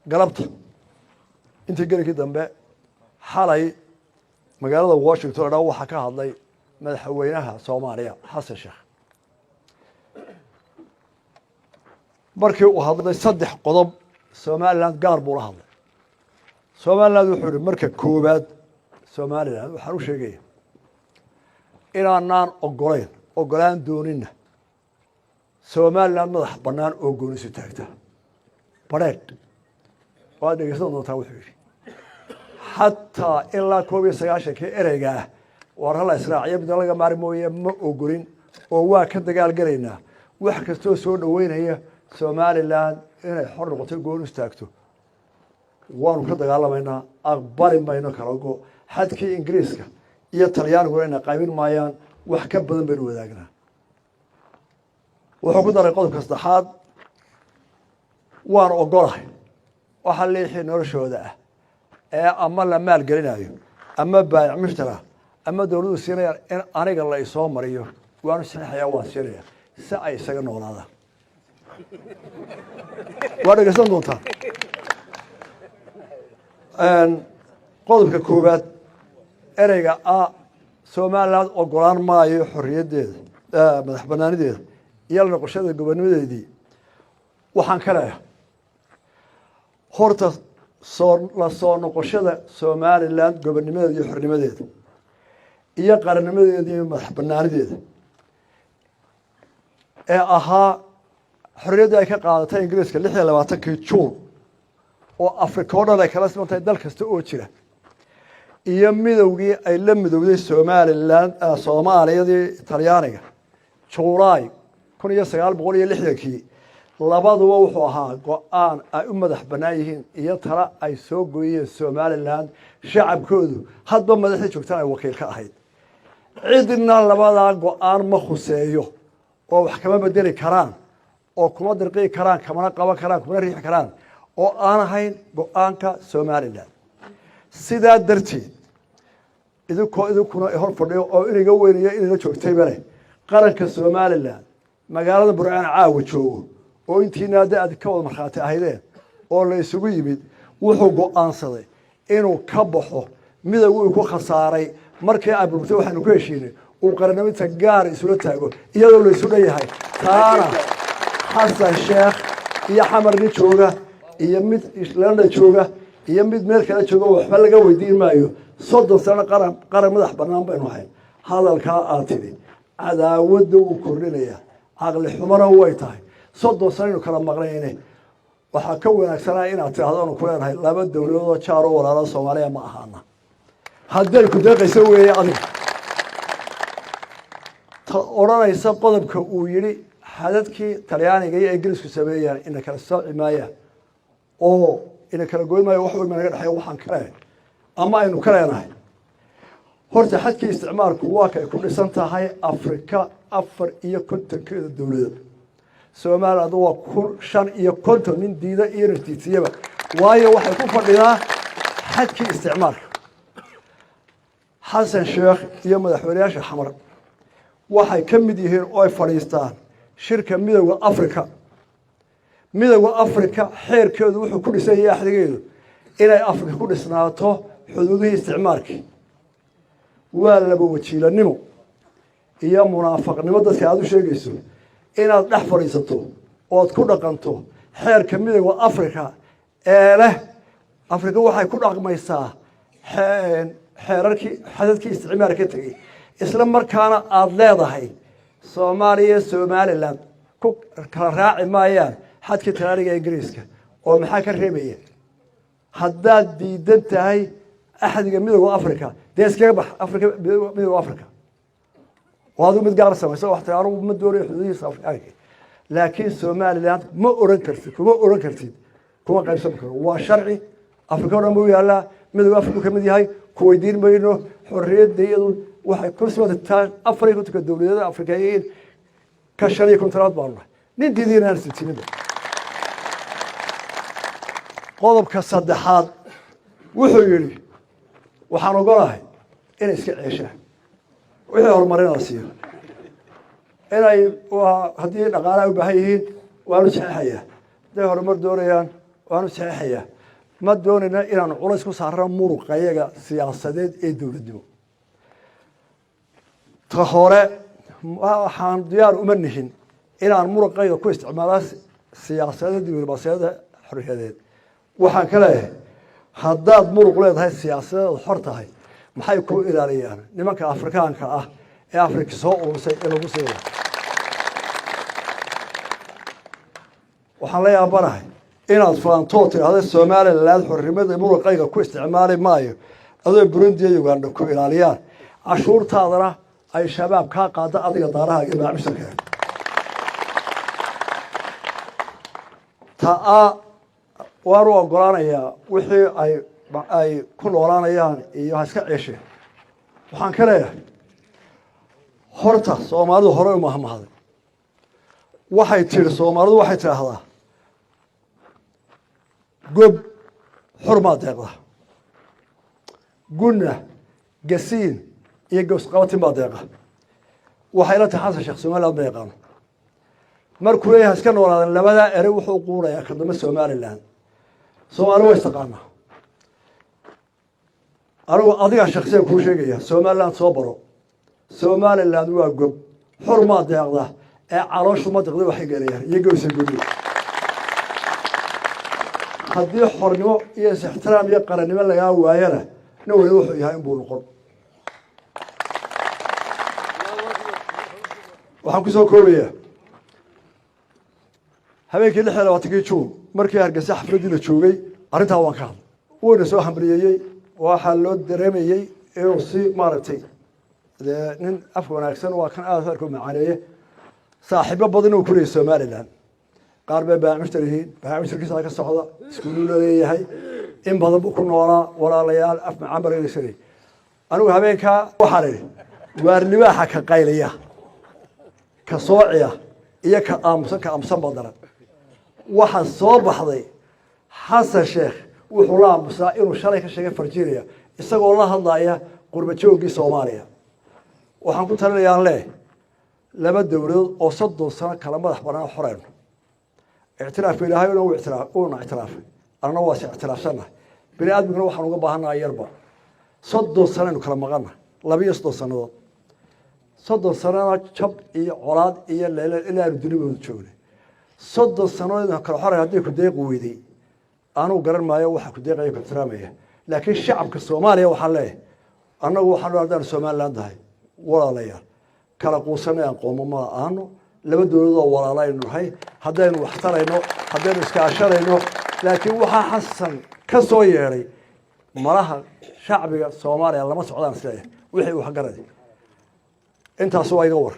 Galabta intii gelinkii dambe xalay magaalada Washington o dhan waxaa ka hadlay madaxweynaha Soomaaliya, Xasan Sheekh. Markii uu hadlay, saddex qodob Somaliland gaar buu la hadlay. Somaliland wuxuu yihi, marka koowaad, Somaliland waxaan u sheegaya inaanaan ogolayn, ogolaan doonina Somaliland madax bannaan oo goonisu taagta. Badheedh waad dhegeysan doontaa. Wuxuu yidhi, xataa ilaa 91-kii ereyga ah waar hala israaciyo midna laga maari mooye ma ogolin, oo waa ka dagaal gelaynaa wax kastoo soo dhoweynaya Somaliland inay xor noqoto, gooni istaagto. Waanu ka dagaalamaynaa, aqbali mayno kala go. Xadkii Ingiriiska iyo Talyaaniguna ina qaybin maayaan, wax ka badan baynu wadaagnaa. Wuxuu ku daray qodobka saddexaad: waan ogolahay waxa liixii noloshooda ah ee ama la maalgelinayo ama baayic mushtara ama dowladdu siinayaan in aniga la isoo mariyo, waanu saxiixaya, waan siinaya si ay isaga noolaadaan. Waa dhegeysan doontaa. Qodobka koowaad, ereyga a Somaliland ogolaan maayo xorriyaddeeda, madax banaanideeda iyo la noqoshada gobonimadeedii, waxaan ka leeyahay horta soo la soo noqoshada Somaliland gobonimadeeda iyo xornimadeeda iyo qarannimadeeda iyo madax banaanideeda ee ahaa xorriyaddii ay ka qaadatay Ingiriiska 26-kii Juun, oo Afrika o dhan ay kala siman tahay dal kasta oo jira, iyo midowgii ay la midowday Somaliland Soomaaliyadii Talyaaniga Julaay 1960-kii, labaduba wuxuu ahaa go-aan ay u madax bannaan yihiin iyo tala ay soo gooyeen Somaliland shacabkoodu, hadba madaxdii joogtaan ay wakiil ka ahayd. Cidna labadaa go-aan ma khuseeyo oo wax kama bedeli karaan oo kuma dirqii karaan, kamana qaban karaan, kumana riixi karaan, oo aan ahayn go-aanka Somaliland. Sidaa darteed, idinkoo idinkuna hor fadhiyo oo iniga weynayo inayla joogtayba leh, qaranka Somaliland magaalada Burcaan caawa joogo oo intiina hadda aad ka wada markhaati ahaydeen oo la isugu yimid, wuxuu go-aansaday inuu ka baxo midowga uu ku khasaaray markii ay burburtay. Waxaanu ku heshiinay uu qarannimada gaar isula taago iyadoo la isu dhan yahay. Taana Xasan Sheekh iyo Xamar nin jooga iyo mid London jooga iyo mid meel kale jooga waxba laga weydiin maayo. 30 sano qaran madax bannaan baynu ahayn. Hadalkaa aad tidhi cadaawadda wuu kordhinaya, caqli xumana way tahay. 30 sano aynu kala maqnayne, waxaa ka wanaagsanaa inaad tidhahdo anu ku leenahay laba dowladoodoo jaaroo walaalo Soomaaliya ma ahaana, hadday ku deeqayso weeye. Adiga ta odhanaysa qodobka uu yidhi xadadkii Talyaaniga iyo Ingiriisku sameeyaan ina kala sooci maayaan oo ina kala goyn maayo, wax weyn naga dhexeeya. Waxaan ka leenahay ama aynu ka leenahay, horta xadkii isticmaalku waa kay ku dhisan tahay Afrika 54-keeda dowladood. Somaliland waa 1055, nin diida iyo naftiisiyaba, waayo waxay ku fadhidaa xadkii isticmaalka. Xasan Sheekh iyo madaxweyneyaasha Xamar waxay ka mid yihiin oo ay fadhiistaan shirka Midowda Africa. Midowda Africa xeerkeedu wuxuu ku dhisan yahay, axdigeedu, inay Afrika ku dhisnaato xuduudihii isticmaalkii. Waa laba wajiilanimo iyo munaafaqnimo dadka aada u sheegayso inaad dhex fadhiisato ood ku dhaqanto xeerka Midowda Africa ee leh Afrika waxay ku dhaqmaysaa xeerarkii xadadkii isticmaalka ka tegey, isla markaana aada leedahay Soomaaliya, Somaliland ku kala raaci maayaan xadkii Talyaaniga Ingiriiska. Oo maxaa ka reebaya? Haddaad diidan tahay axdiga Midowda Africa, dee iskaga bax Afrika, Midowda Africa, oo adigu mid gaar samaysa wax tiri anugu ma doonayo xuduudihiisa Afrikaanka. Laakiin Somaliland ma oran kartid, kuma oran kartid, kuma qaybsan karo. Waa sharci Afrika o dhan buu yaallaa, Midowda Afrika ka mid yahay. Ku weydiin mayno. Xorriyadda iyadu waxay ku simataa 54-ka dowladyada Afrikayiin, ka 55-aad baanu nahay. Nin diidiina aan sitininba. Qodobka saddexaad wuxuu yidhi, waxaan ogolahay inay iska ceeshaan wixii horumarin la siiyo, inay haddii dhaqaalaha u baahan yihiin waanu saxeexayaa, hadday horumar doonayaan. Waanu saxeexayaa. Ma doonayna inaanu culays ku saarno muruqayaga siyaasadeed ee dowladnimo. Ta hore, waxaan diyaar uma nihin inaan muruqayga ku isticmaala siyaasadeed, diblomaasiyadda xorriyadeed. Waxaan ka leeyahay, haddaad muruq leedahay siyaasadeed, xor tahay, maxay ku ilaaliyaan nimanka Afrikaanka ah ee Afrika soo urursay ee lagu siina? Waxaan la yaabanahay inaad faantoo tidhaahda Somaliland xornimada muruqayga ku isticmaali maayo, adoo Burundi iyo Uganda ku ilaaliyaan, cashuurtaadana ay Shabaab kaa qaada adiga daarahaaga maacmisharka. Ta-a waanu ogolaanayaa wixii ay ku noolaanayaan iyo ha iska ceesheen. Waxaan ka leeyahay, horta Soomaalidu hore umahmahday. Waxay tihi Soomaalidu, waxay tidhaahdaa, gob xurmaa deeqda, gunna gasiin iyo gowsqabatin baa deeqa. Waxay la tahay Xasan Sheekh Somaliland ma yaqaano. Markuu leeyahay iska noolaadan, labadaa erey wuxuu quurayaa ka dambe Somaliland. Soomaali way istaqaanaa. Anigu adigaa shaksiyan kuu sheegaya, Somaliland soo baro. Somaliland waa gob xurmaa deeqda ee calooshu ma deeqda. Waxay gelayaan iyo gowsa gudi. Haddii xornimo iyo is-ixtiraam iyo qarannimo lagaa waayana, nin wali wuxuu yahay inbuu noqon. Waxaan kusoo koobayaa, habeenkii 26-kii Juun markii Hargeysa xafladdii la joogay, arrintaa waan ka hadlay, wuuna soo hambalyeeyey. Waxaa loo dareemayey inuu si maaragtay dee nin afka wanaagsan waa kan aada arko macaaneeye. Saaxiibo badan uu ku leeyay Somaliland, qaar bay baamishtar yihiin, baamishtarkiisa ka socda iskuuluu la leeyahay, in badan buu ku noolaa. Walaalayaal, af macaan baa laga. Anigu habeenkaa waxaan idhi, waar libaaxa ka qaylaya, ka soociya iyo ka aamusan, ka aamusan baa daran. Waxaa soo baxday Xasan Sheekh wuxuu la aamusaa inuu shalay ka sheegay Virginia, isagoo la hadlaya qurba joogii Soomaaliya. Waxaan ku talinayaan leh, laba dowladood oo 30 sano kala madax banaan xoreyno, ictiraafka Ilaahay uuna ictiraafay, annana waa is ictiraafsannahay. Bini aadmiguna waxaan uga baahannaha yarba. 30 sanaynu kala maqannahay, 32 sannadood. 30 sanana jab iyo colaad iyo leele ilaa aanu dunidooda joognay. 30 sannadood kala xoray haddii ku deeqi weyday, anugu garan maayo waxa ku deeqaya, ku ixtiraamaya. Laakiin shacabka Soomaaliya waxaan leeyahay, annagu waxaan haddaanu Somaliland tahay, walaalayaal, kala quusanay aan qoomo ma aano. Laba dowladood oo walaalaynu nahay haddaynu wax tarayno, haddaynu iskaashanayno. Laakiin waxaa Xasan ka soo yeedhay malaha shacbiga Soomaaliya lama socdaan isleeyahay wixii wax garanay. Intaas waa iga war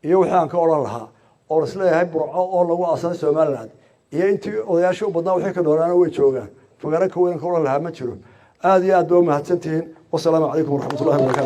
iyo wixii aan ka odhan lahaa oon isleeyahay. Burco oo lagu aasay Somaliland iyo intii odayaashii u badnaa wixii ka noolaana way joogaan. Fagaro ka weyn ka odhan lahaa ma jiro. Aada iyo aad ba umahadsan tihiin. Wasalaamu calaykum waraxmat ullahi wabarakatu.